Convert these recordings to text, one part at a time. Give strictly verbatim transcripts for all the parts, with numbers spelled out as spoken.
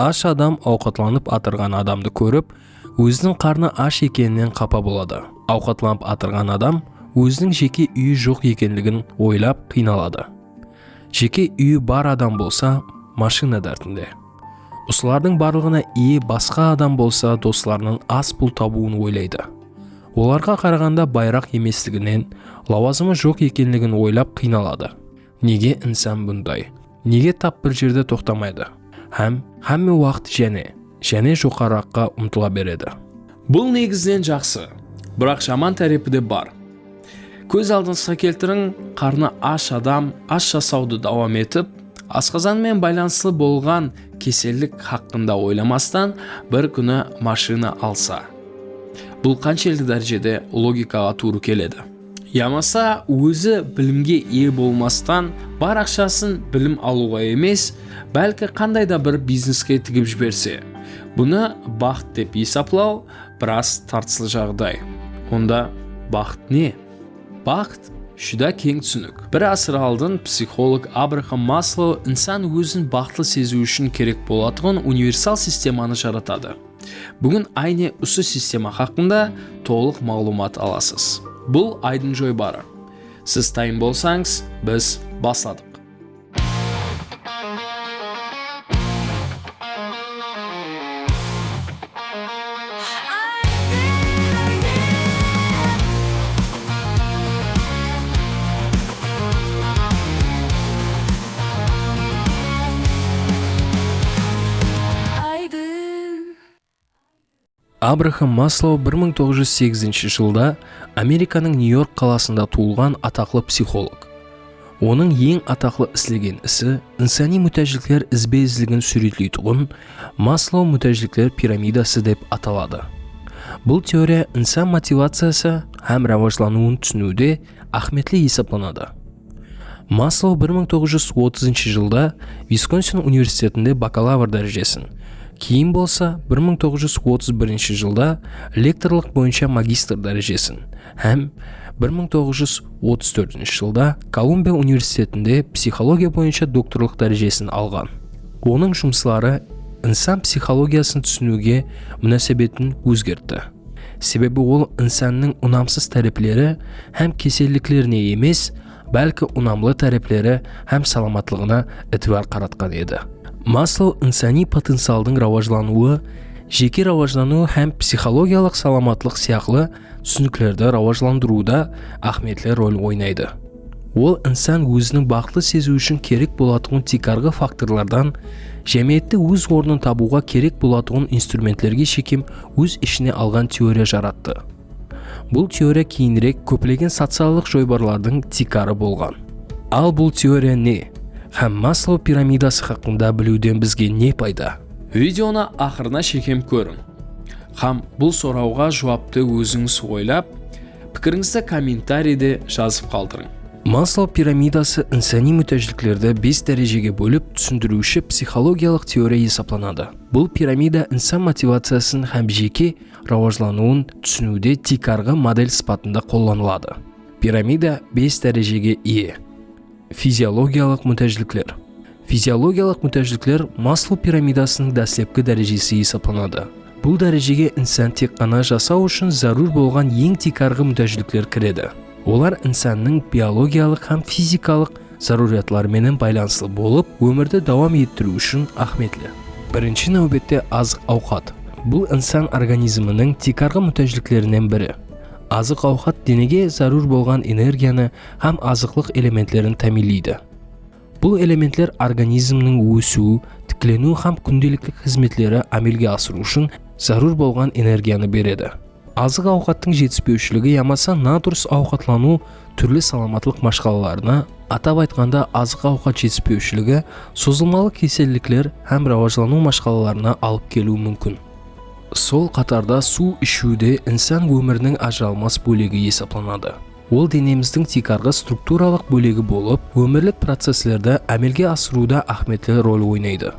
Ash adam awqatlanıp atırǵan adamdı kórip, óziniń qarnı ash ekeninen qapa boladı. Awqatlanıp atırǵan adam óziniń jeke úyi joq ekenligin oylap qıynaladı. Jeke úyi bar adam bolsa, mashina dártinde. Usılardıń barlıǵına iye basqa adam bolsa, doslarınıń as pul tabıwın oylaydı. Olarǵa qaraǵanda bayraq emesliginen, lawazımı joq ekenligin oylap qıynaladı. Nege insan bunday? Nege tap bir jerde toqtamaydı? Hám hámme waqıt jáne, jáne joqarıraqqa umtıla beredi. Bul negizinen jaqsı, biraq jaman tárepi de bar. Kóz aldıńızǵa keltiriń, qarnı ash adam ash jasawdı dawam etip, asqazan menen baylanıslı bolǵan kesellik haqqında oylamastan bir kúni mashina alsa. Bul qanshelli dárejede logikaǵa tuwrı keledi? Yamasa ózi bilimge iye bolmastan, bar aqshasın bilim alıwǵa emes, bálki qanday da bir bizneske tigip jiberse, bunı baxt dep esaplaw biraz tartıslı jaǵday. Onda baxt ne? Baxt júdá keń túsinik. Bir asır aldın psixolog Abraham Maslow insan ózin baxıtlı seziw ushın kerek bolatuǵın universal sistemanı jaratadı. Búgin áyne usı sistema haqqında tolıq maǵlıwmat alasız. Bul Aydın joybarı. Siz tayın bolsańız, biz basladıq. Abraham Maslow bir mıń toǵız júz segizinshi jılda Amerikanıń Nyu-York qalasında tuwılǵan ataqlı psixolog. Onıń eń ataqlı islegen isi insanıy mútájlikler izbe-izligin súwretleytuǵın Maslow mútájlikler piramidası dep ataladı. Bul teoriya insan motivaciyası hám rawajlanıwın túsiniwde áhmiyetli esaplanadı. Maslow bir mıń toǵız júz otızınshı jılda Viskonsin universitetinde bakalavr dárejesin, keyin bolsa bir mıń toǵız júz otız birinshi jılda lektorlıq boyınsha magistr dárejesin hám bir mıń toǵız júz otız tórtinshi jılda Kolumbiya universitetinde psixologiya boyınsha doktorlıq dárejesin alǵan. Onıń jumısları insan psixologiyasın túsiniwge múnásibetin ózgertti. Sebebi ol insannıń unamsız tárepleri hám keselliklerine emes, bálki unamlı tárepleri hám salamatlıǵına itibar qaratqan edi. Maslow insanıy potencialdıń rawajlanıwı, jeke rawajlanıw hám psixologiyalıq salamatlıq sıyaqlı túsiniklerdi rawajlandırıwda áhmiyetli rol oynaydı. Ol insan óziniń baxıtlı seziw ushın kerek bolatuǵın tiykarǵı faktorlardan, jámiyette óz ornın tabıwǵa kerek bolatuǵın instrumentlerge shekem óz ishine alǵan teoriya jarattı. Bul teoriya keyinirek kóplegen sociallıq joybarlardıń tiykarı bolǵan. Al bul teoriya ne? Hám Maslow piramidası haqqında biliwden bizge ne payda? Videonı aqırına shekem kóriń. Hám bul sorawǵa juwaptı ózińiz oylap, pikirińizdi kommentariyde jazıp qaldırıń. Maslow piramidası insanıy mútájliklerdi bes dárejege bólip túsindiriwshi psixologiyalıq teoriya esaplanadı. Bul piramida insan motivaciyasın hám jeke rawajlanıwın túsiniwde tiykarǵı model sıpatında qollanıladı. Piramida bes dárejege iye. Fiziologiyalıq mútájlikler. Fiziologiyalıq mútájlikler Maslow piramidasınıń dáslepki dárejesi esaplanadı. Bul dárejege insan tek ǵana jasaw ushın zárúr bolǵan eń tiykarǵı mútájlikler kiredi. Olar insannıń biologiyalıq hám fizikalıq zárúriyatları menen baylanıslı bolıp, ómirdi dawam ettiriw ushın áhmiyetli. Birinshi náwbette azıq-awqat. Bul insan organizminiń tiykarǵı mútájliklerinen biri. Azıq-awqat denege zárúr bolǵan energiyanı hám azıqlıq elementlerin támiyinleydi. Bul elementler organizmniń ósiw, tikleniw hám kúndeliklik xızmetleri ámelge asırıw ushın zárúr bolǵan energiyanı beredi. Azıq-awqattıń jetispewshiligi yamasa nadurıs awqatlanıw túrli salamatlıq mashqalalarına, atap aytqanda, azıq-awqat jetispewshiligi, sozılmalı kesellikler hám rawajlanıw mashqalalarına alıp keliwi múmkin. Sol qatarda suw ishiw de insan ómiriniń ajıralmas bólegi esaplanadı. Ol denemizdiń tiykarǵı strukturalıq bólegi bolıp, ómirlik processlerdi ámelge asırıwda áhmiyetli rol oynaydı.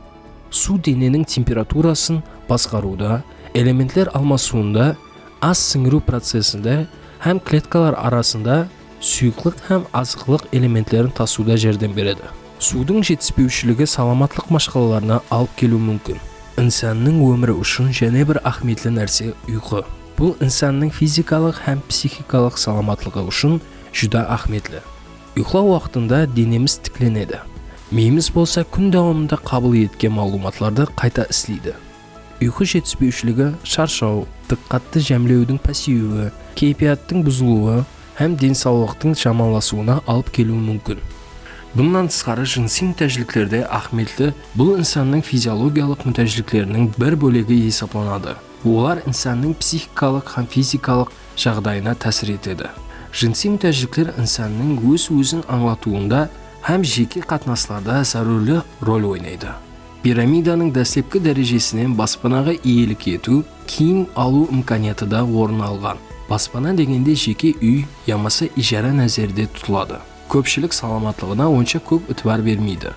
Suw deneniń temperaturasın basqarıwda, elementler almasıwında, as sińiriw processinde hám kletkalar arasında suyıqlıq hám azıqlıq elementlerin tasıwda járdem beredi. Suwdıń jetispewshiligi salamatlıq mashqalalarına alıp keliwi múmkin. Insannıń ómiri ushın jáne bir áhmiyetli nárse uyqı. Bul insannıń fizikalıq hám psixikalıq salamatlıǵı ushın júdá áhmiyetli. Uyqılaw waqtında denemiz tiklenedi. Miyimiz bolsa kún dawamında qabıl etken maǵlıwmatlardı qayta isleydi. Uyqı jetispewshiligi sharshaw, dıqqattı jámlewdiń páseyiwi, keypiyattıń buzılıwı hám densawlıqtıń jamanlasıwına alıp keliwi múmkin. Bunnan tısqarı, jınısıy mútájliklerde áhmiyetli bul insannıń fiziologiyalıq mútájlikleriniń bir bólegi esaplanadı. Olar insannıń psixikalıq hám fizikalıq jaǵdayına tásir etedi. Jınısıy mútájlikler insannıń óz-ózin ańlatıwında hám jeke qatnaslarda zárúrli rol oynaydı. Piramidanıń dáslepki dárejesinen baspanaǵa iyelik etiw, keyin alıw imkaniyatı da orın alǵan. Baspana degende jeke úy yamasa ijara názerde tutıladı. Kópshilik salamatlıǵına onsha kóp itibar bermeydi.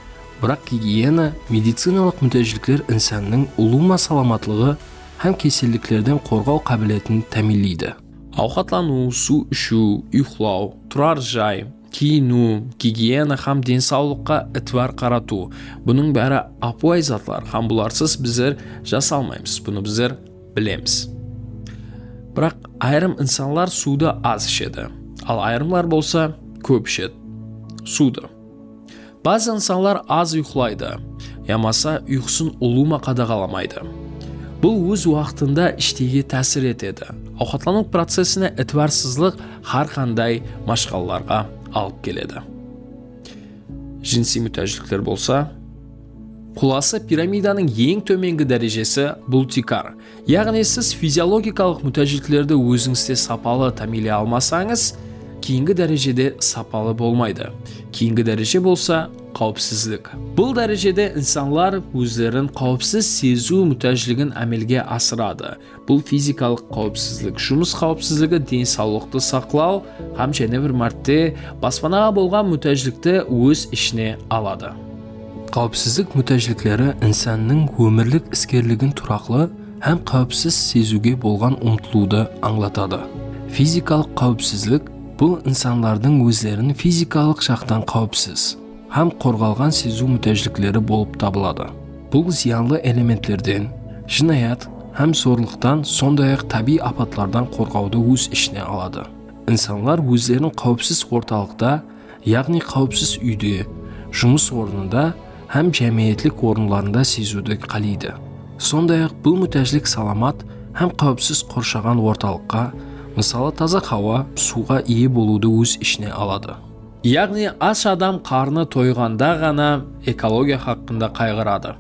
Biraq gigiena, medicinalıq mútájlikler insannıń ulıwma salamatlıǵı hám keselliklerden qorǵaw qábiletin támiyinleydi. Awqatlanıw, suw ishiw, uyqılaw, turar jay, kiyiniw, gigiena hám densawlıqqa itibar qaratıw, bunıń bári ápiwayı zatlar hám bularsız bizler jasalmaymız, bunı bizler bilemiz. Biraq ayırım insanlar suwdı az ishedi, al ayırımlar bolsa kóp ishedi suwdı. Bazı insanlar az uyqılaydı, yamasa uyqısın ulıwma qadaǵalamaydı. Bul óz waqtında ishteyge tásir etedi. Awqatlanıw processine itibarsızlıq hár qanday mashqalalarǵa alıp keledi. Jınısıy mútájlikler bolsa, qulası piramidanıń eń tómengi dárejesi bul tiykar. Yaǵnıy siz fiziologikalıq mútájliklerdi ózińizde sapalı támiyinley almasańız, keyingi dárejede sapalı bolmaydı. Keyingi dáreje bolsa qáwipsizlik. Bul dárejede insanlar ózlerin qáwipsiz seziw mútájligin ámelge asıradı. Bul fizikalıq qáwipsizlik, jumıs qáwipsizligi, densawlıqtı saqlaw hám jáne bir márte baspanaǵa bolǵan mútájlikti óz ishine aladı. Qáwipsizlik mútájlikleri insannıń ómirlik iskerligin turaqlı hám qáwipsiz seziwge bolǵan umtılıwdı ańlatadı. Fizikalıq qáwipsizlik, bul insanlardıń ózlerin fizikalıq jaqtan qáwipsiz hám qorǵalǵan seziw mútájlikleri bolıp tabıladı. Bul zıyanlı elementlerden, jınayat hám zorlıqtan, sonday-aq, tábiyiy apatlardan qorǵawdı óz ishine aladı. Insanlar ózlerin qáwipsiz ortalıqta, yaǵnıy qáwipsiz úyde, jumıs ornında hám jámiyetlik orınlarında seziwdi qáleydi. Sonday-aq, bul mútájlik salamat hám qáwipsiz qorshaǵan ortalıqqa, mısalı, taza hawa, suwǵa iye bolıwdı óz ishine aladı. Yaǵnıy, ash adam qarnı toyǵanda ǵana ekologiya haqqında qayǵıradı.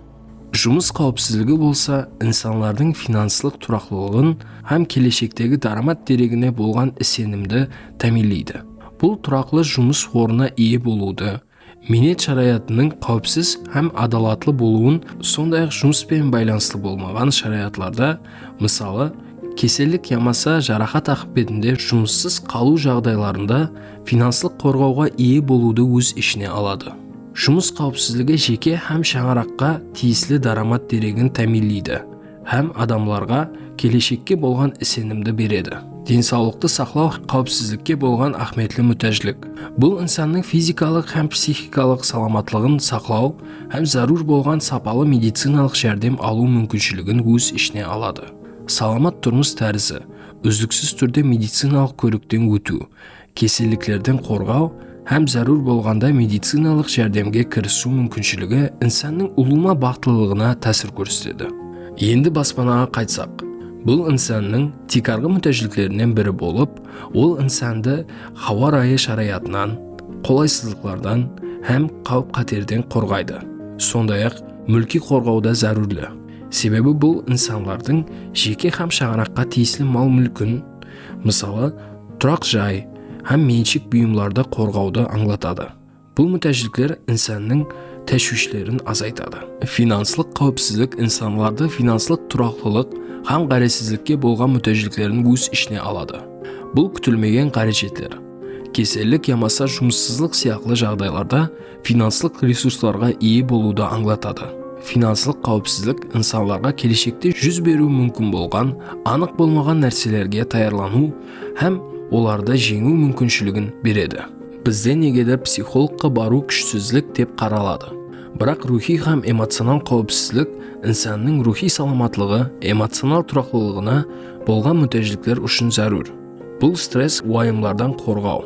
Jumıs qáwipsizligi bolsa insanlardıń finanslıq turaqlılıǵın hám keleshektegi dáramat deregine bolǵan isenimdi támiyinleydi. Bul turaqlı jumıs ornına iye bolıwdı, miynet sharayatınıń qáwipsiz hám ádalatlı bolıwın, sonday-aq, jumıs penen baylanıslı bolmaǵan sharayatlarda, mısalı, kesellik yamasa jaraqat aqıbetinde jumıssız qalıw jaǵdaylarında finanslıq qorǵawǵa iye bolıwdı óz ishine aladı. Jumıs qáwipsizligi jeke hám shańaraqqa tiyisli dáramat deregin támiyinleydi hám adamlarǵa keleshekke bolǵan isenimdi beredi. Densawlıqtı saqlaw qáwipsizlikke bolǵan áhmiyetli mútájlik. Bul insannıń fizikalıq hám psixikalıq salamatlıǵın saqlaw hám zárúr bolǵan sapalı medicinalıq járdem alıw múmkinshiligin óz ishine aladı. Salamat turmıs tárizi, úzliksiz túrde medicinalıq kórikten ótiw, keselliklerden qorǵaw hám zárúr bolǵanda medicinalıq járdemge kirisiw múmkinshiligi insannıń ulıwma baxıtlılıǵına tásir kórsetedi. Endi baspanaǵa qaytsaq, bul insannıń tiykarǵı mútájliklerinen biri bolıp, ol insandı hawa rayı sharayatınan, qolaysızlıqlardan hám qáwip-qáterden qorǵaydı. Sonday-aq, múlkiy qorǵaw da zárúrli. Sebebi bul insanlardıń jeke hám shańaraqqa tiyisli mal-múlkin, mısalı, turaq jay hám menshik buyımlardı qorǵawdı ańlatadı. Bul mútájlikler insannıń táshwishlerin azaytadı. Finanslıq qáwipsizlik insanlardı finanslıq turaqlılıq hám ǵárezsizlikke bolǵan mútájliklerin óz ishine aladı. Bul kútilmegen ǵárejetler, kesellik yamasa jumıssızlıq sıyaqlı jaǵdaylarda finanslıq resurslarǵa iye bolıwdı ańlatadı. Finanslıq qáwipsizlik insanlarǵa keleshekte júz beriwi múmkin bolǵan, anıq bolmaǵan nárselerge tayarlanıw hám olardı jeńiw múmkinshiligin beredi. Bizde negedur psixologqa barıw kúshsizlik dep qaraladı. Biraq ruwxıy hám emocional qáwipsizlik insannıń ruwxıy salamatlıǵı, emocional turaqlılıǵına bolǵan mútájlikler ushın zárúr. Bul stress, wayımlardan qorǵaw,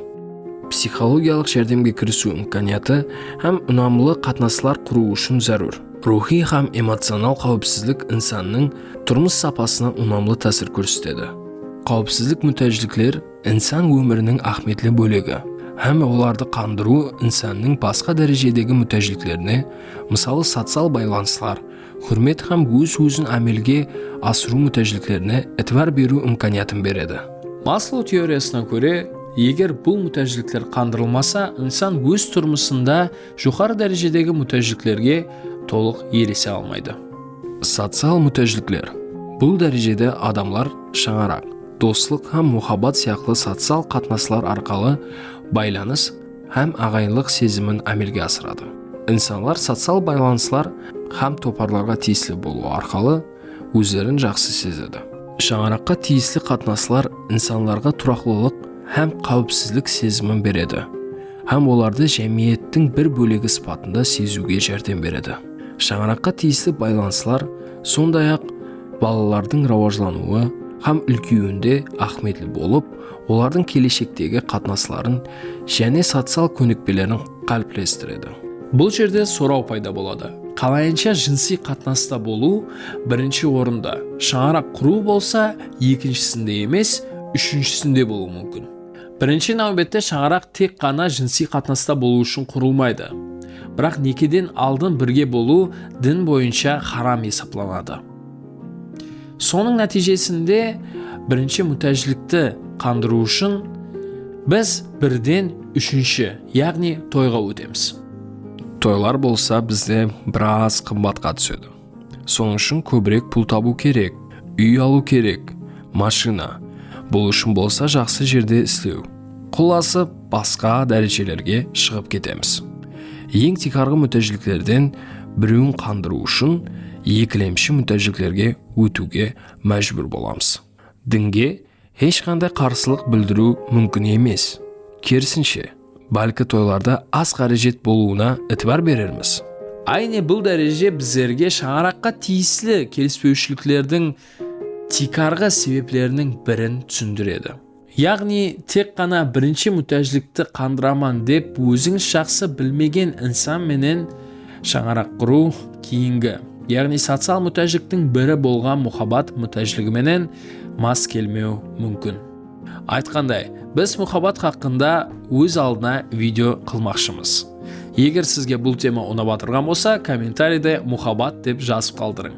psixologiyalıq járdemge kirisiw imkaniyatı hám unamlı qatnaslar qurıw ushın zárúr. Ruwxıy hám emocional qáwipsizlik insannıń turmıs sapasına unamlı tásir kórsetedi. Qáwipsizlik mútájlikler insan ómiriniń áhmiyetli bólegi hám olardı qandırıw insannıń basqa dárejedegi mútájliklerine, mısalı, social baylanıslar, húrmet hám óz-ózin ámelge asırıw mútájliklerine itibar beriw imkaniyatın beredi. Maslow teoriyasına kóre, eger bul mútájlikler qandırılmasa, insan óz turmısında joqarı dárejedegi mútájliklerge tolıq erese almaydı. Social mútájlikler. Bul dárejede adamlar shańaraq, doslıq hám muhabbat sıyaqlı social qatnaslar arqalı baylanıs hám aǵayinlıq sezimin ámelge asıradı. Insanlar social baylanıslar hám toparlarǵa tiyisli bolıwı arqalı ózlerin jaqsı sezedi. Shańaraqqa tiyisli qatnaslar insanlarǵa turaqlılıq hám qáwipsizlik sezimin beredi hám olardı jámiyettiń bir bólegi sıpatında seziwge járdem beredi. Shańaraqqa tiyisli baylanıslar sonday-aq balalardıń rawajlanıwı hám úlkeyiwinde áhmiyetli bolıp, olardıń keleshektegi qatnasların jáne social kónikpelerin qáliplestiredi. Bul jerde soraw payda boladı. Qalayınsha jınısıy qatnasta bolıw birinshi orında, shańaraq qurıw bolsa ekinshisinde emes, úshinshisinde bolıwı múmkin. Birinshi náwbette shańaraq tek ǵana jınısıy qatnasta bolıw ushın qurılmaydı. Biraq nekeden aldın birge bolıw din boyınsha haram esaplanadı. Sonıń nátiyjesinde birinshi mútájlikti qandırıw ushın biz birden úshinshi, yaǵnıy toyǵa ótemiz. Toylar bolsa bizde biraz qımbatqa túsedi. Sonıń ushın kóbirek pul tabıw kerek, úy alıw kerek, mashina. Bul ushın bolsa jaqsı jerde islew. Qullası, basqa dárejelerge shıǵıp ketemiz. Eń tiykarǵı mútájliklerden birewin qandırıw ushın ekilemshi mútájliklerge ótiwge májbúr bolamız. Dinge hesh qanday qarsılıq bildiriw múmkin emes. Kerisinshe, bálki toylarda az qárejet bolıwına itibar berermiz. Áyne bul dáreje bizlerge shańaraqqa tiyisli kelispewshiliklerdiń tiykarǵı sebepleriniń birin túsindiredi. Yaǵnıy, tek ǵana birinshi mútájlikti qandıraman dep ózińiz jaqsı bilmegen insan menen shańaraq qurıw keyingi, yaǵnıy social mútájliktiń biri bolǵan muhabbat mútájligi menen mas kelmew múmkin. Aytqanday, biz muhabbat haqqında óz aldına video qılmaqshımız. Eger sizge bul tema unap atırǵan bolsa, kommentariyde muhabbat dep jazıp qaldırıń.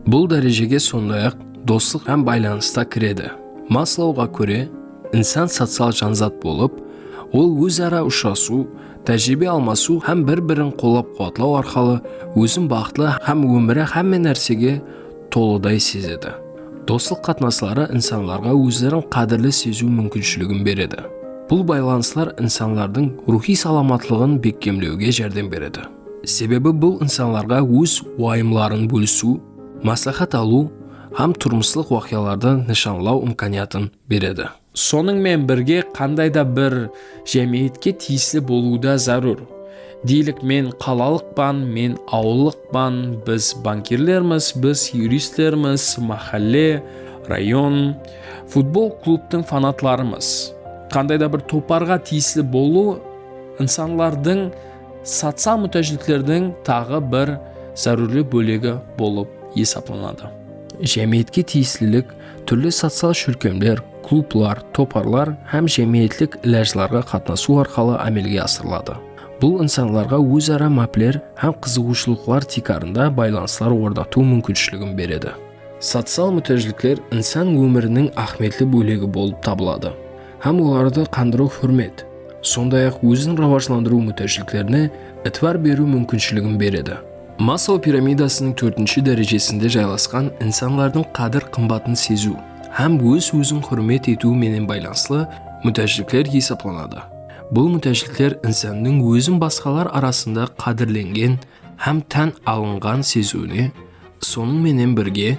Bul dárejege sonday-aq doslıq hám baylanıs ta kiredi. Maslowǵa kóre, insan social janzat bolıp, ol óz-ara ushırasıw, tájiriybe almasıw hám bir-birin qollap-quwatlaw arqalı ózin baxıtlı hám ómiri hámme nársege tolıday sezedi. Doslıq qatnasları insanlarǵa ózlerin qádirli seziw múmkinshiligin beredi. Bul baylanıslar insanlardıń ruwxıy salamatlıǵın bekkemlewge járdem beredi. Sebebi bul insanlarǵa óz wayımların bólisiw, másláhát alıw hám turmıslıq waqıyalardı nıshanlaw imkaniyatın beredi. Sonıń menen birge, qanday da bir jámiyetke tiyisli bolıw da zárúr. Deylik, men qalalıqpan, men awıllıqpan, biz bankirlermiz, biz yuristlermiz, máhálle, rayon, futbol klubtıń fanatlarımız. Qanday da bir toparǵa tiyisli bolıw insanlardıń social mútájliklerdiń taǵı bir zárúrli bólegi bolıp esaplanadı. Jámiyetke tiyislilik túrli social shólkemler, klublar, toparlar hám jámiyetlik ilajlarǵa qatnasıw arqalı ámelge asırıladı. Bul insanlarǵa óz-ara mápler hám qızıǵıwshılıqlar tiykarında baylanıslar ornatıw múmkinshiligin beredi. Social mútájlikler insan ómiriniń áhmiyetli bólegi bolıp tabıladı hám olardı qandırıw húrmet, sonday-aq, ózin rawajlandırıw mútájliklerine itibar beriw múmkinshiligin beredi. Maslow piramidasınıń tórtinshi dárejesinde jaylasqan insanlardıń qádir-qımbatın seziw hám óz-ózin húrmet etiw menen baylanıslı mútájlikler esaplanadı. Bul mútájlikler insannıń ózin basqalar arasında qádirlengen hám tán alınǵan seziwine, sonıń menen birge,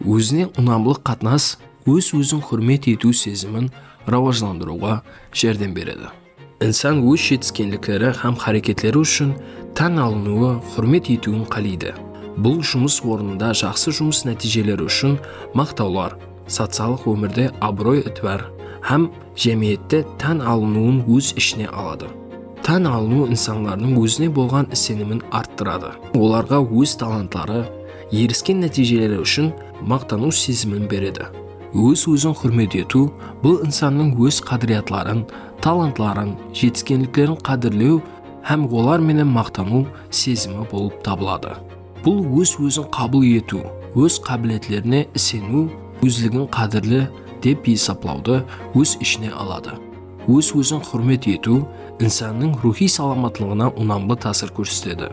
ózine unamlı qatnas, óz-ózin húrmet etiw sezimin rawajlandırıwǵa járdem beredi. Insan óz jetiskenlikleri hám háreketleri ushın tán alınıwı, húrmet etiwin qáleydi. Bul jumıs ornında jaqsı jumıs nátiyjeleri ushın maqtawlar, sociallıq ómirde abıroy-itibar hám jámiyette tán alınıwın óz ishine aladı. Tán alınıw insanlardıń ózine bolǵan isenimin arttıradı. Olarǵa óz talantları, erisken nátiyjeleri ushın maqtanıw sezimin beredi. Óz-ózin húrmet etiw, bul insannıń óz qádiriyatların, talantların, jetiskenliklerin qádirlew hám olar menen maqtanıw sezimi bolıp tabıladı. Bul óz-ózin qabıl etiw, óz qábiletlerine iseniw, ózligin qádirli dep esaplawdı óz ishine aladı. Óz-ózin húrmet etiw insannıń ruwxıy salamatlıǵına unamlı tásir kórsetedi.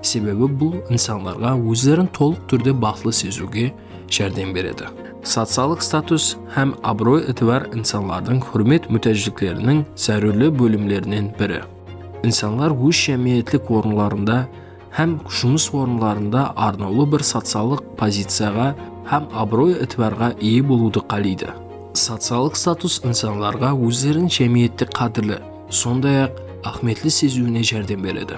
Sebebi bul insanlarǵa ózlerin tolıq túrde baxıtlı seziwge járdem beredi. Sociallıq status hám abıroy-itibar insanlardıń húrmet mútájlikleriniń zárúrli bólimlerinen biri. İnsanlar óz jámiyetlik orınlarında hám jumıs orınlarında arnawlı bir sociallıq poziciyaǵa hám abıroy-itibarǵa iye bolıwdı qáleydi. Sociallıq status insanlarǵa ózlerin jámiyette qádirli, sonday-aq, áhmiyetli seziwine járdem beredi.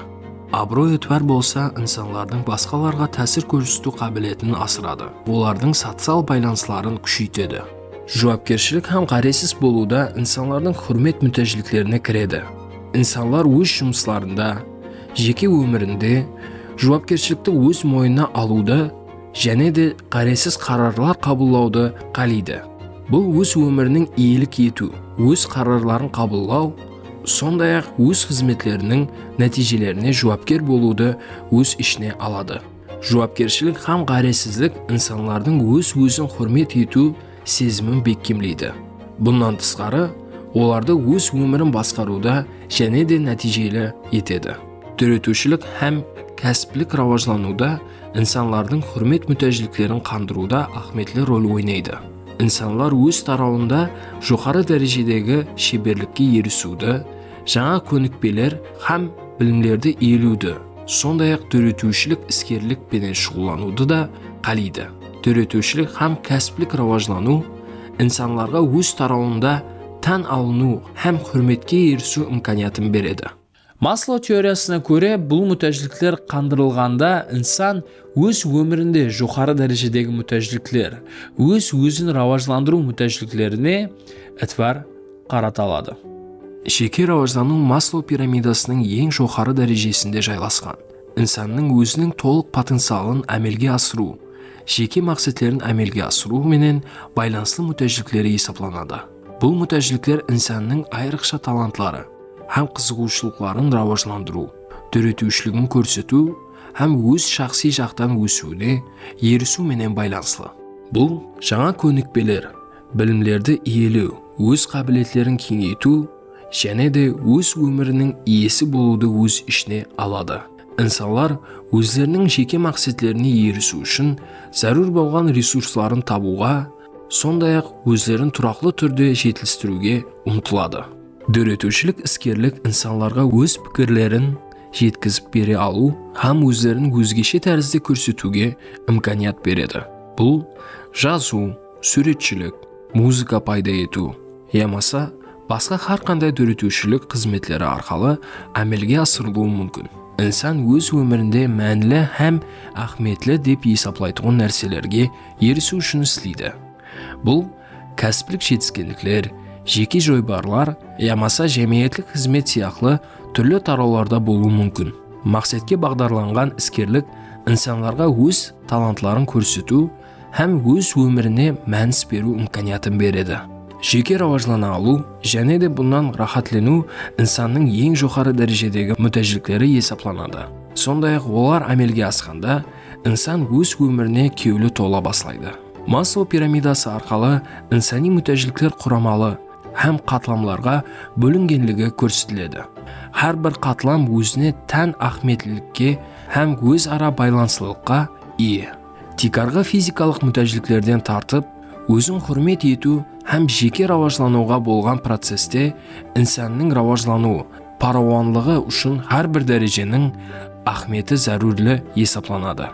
Abıroy-itibar bolsa insanlardıń basqalarǵa tásir kórsetiw qábiletin asıradı, olardıń social baylanısların kúsheytedi. Juwapkershilik hám ǵárezsiz bolıwda insanlardıń húrmet mútájliklerine kiredi. İnsanlar óz jumıslarında, jeke ómirinde juwapkershilikti óz moynına alıwdı jáne de ǵárezsiz qararlar qabıllawdı qáleydi. Bul óz ómiriniń iyelik etiw, óz qararların qabıllaw, sonday-aq, óz xızmetleriniń nátiyjelerine juwapker bolıwdı óz ishine aladı. Juwapkershilik hám ǵárezsizlik insanlardıń óz-ózin húrmet etiw sezimin bekkemleydi. Bunnan tısqarı, olardı óz ómirin basqarıwda jáne de nátiyjeli etedi. Dóretiwshilik hám kásiplik rawajlanıwda insanlardıń húrmet mútájliklerin qandırıwda áhmiyetli rol oynaydı. İnsanlar óz tarawında joqarı dárejedegi sheberlikke erisiwdi, jańa kónikpeler hám bilimlerdi iyeliwdi, sonday-aq, dóretiwshilik iskerlik penen shuǵıllanıwdı da qáleydi. Dóretiwshilik hám kásiplik rawajlanıw insanlarǵa óz tarawında tán alınıw hám húrmetke erisiw imkaniyatın beredi. Maslow teoriyasına kóre, bul mútájlikler qandırılǵanda insan óz ómirinde joqarı dárejedegi mútájlikler, óz-ózin rawajlandırıw mútájliklerine itibar qarata aladı. Jeke rawajlanıw Maslow piramidasınıń eń joqarı dárejesinde jaylasqan. İnsannıń óziniń tolıq potencialın ámelge asırıw, jeke maqsetlerin ámelge asırıw menen baylanıslı mútájlikleri esaplanadı. Bul mútájlikler insannıń ayrıqsha talantları hám qızıǵıwshılıqların rawajlandırıw, dóretiwshiligin kórsetiw hám óz shaxsiy jaqtan ósiwine erisiw menen baylanıslı. Bul jańa kónikpeler, bilimlerdi iyelew, óz qábiletlerin keńeytiw jáne de óz ómiriniń iyesi bolıwdı óz ishine aladı. İnsanlar ózleriniń jeke maqsetlerine erisiw ushın zárúr bolǵan resursların tabıwǵa, sonday-aq, ózlerin turaqlı túrde jetilistiriwge umtıladı. Dóretiwshilik iskerlik insanlarǵa óz pikirlerin jetkizip bere alıw hám ózlerin ózgeshe tárizde kórsetiwge imkaniyat beredi. Bul jazıw, súwretshilik, muzıka payda etiw yamasa basqa hár qanday dóretiwshilik xızmetleri arqalı ámelge asırılıwı múmkin. Insan óz ómirinde mánili hám áhmiyetli dep esaplaytuǵın nárselerge erisiw ushın isleydi. Bul kásiplik jetiskenlikler, jeke joybarlar yamasa jámiyetlik xızmet sıyaqlı túrli tarawlarda bolıwı múmkin. Maqsetke baǵdarlanǵan iskerlik insanlarǵa óz talantların kórsetiw hám óz ómirine mánis beriw imkaniyatın beredi. Jeke rawajlana alıw jáne de bunnan ráhátleniw insannıń eń joqarı dárejedegi mútájlikleri esaplanadı. Sonday-aq, olar ámelge asqanda, insan óz ómirine kewli tola baslaydı. Maslow piramidası arqalı insaniy mútájlikler quramalı hám qatlamlarǵa bólingenligi kórsetiledi. Hár bir qatlam ózine tán áhmiyetlilikke hám óz ara baylanıslılıqqa iye. Tiykarǵı fizikalıq mútájliklerden tartıp, ózin húrmet etiw hám jeke rawajlanıwǵa bolǵan processte insannıń rawajlanıw parawanlıǵı ushın hár bir dárejeniń áhmiyeti zárúrli esaplanadı.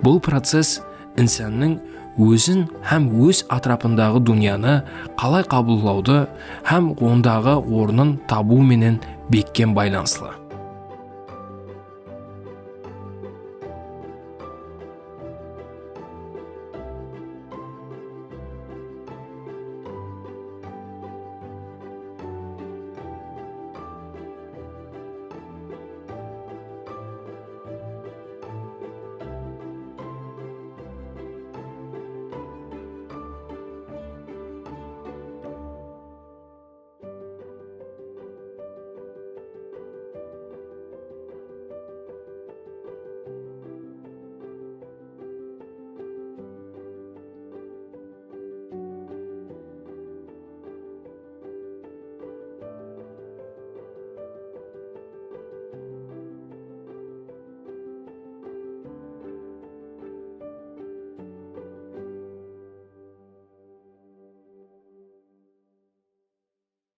Bul process insannıń ózin hám óz átirapındaǵı dúnyanı qalay qabıllawdı hám ondaǵı ornın tabıwı menen bekkem baylanıslı.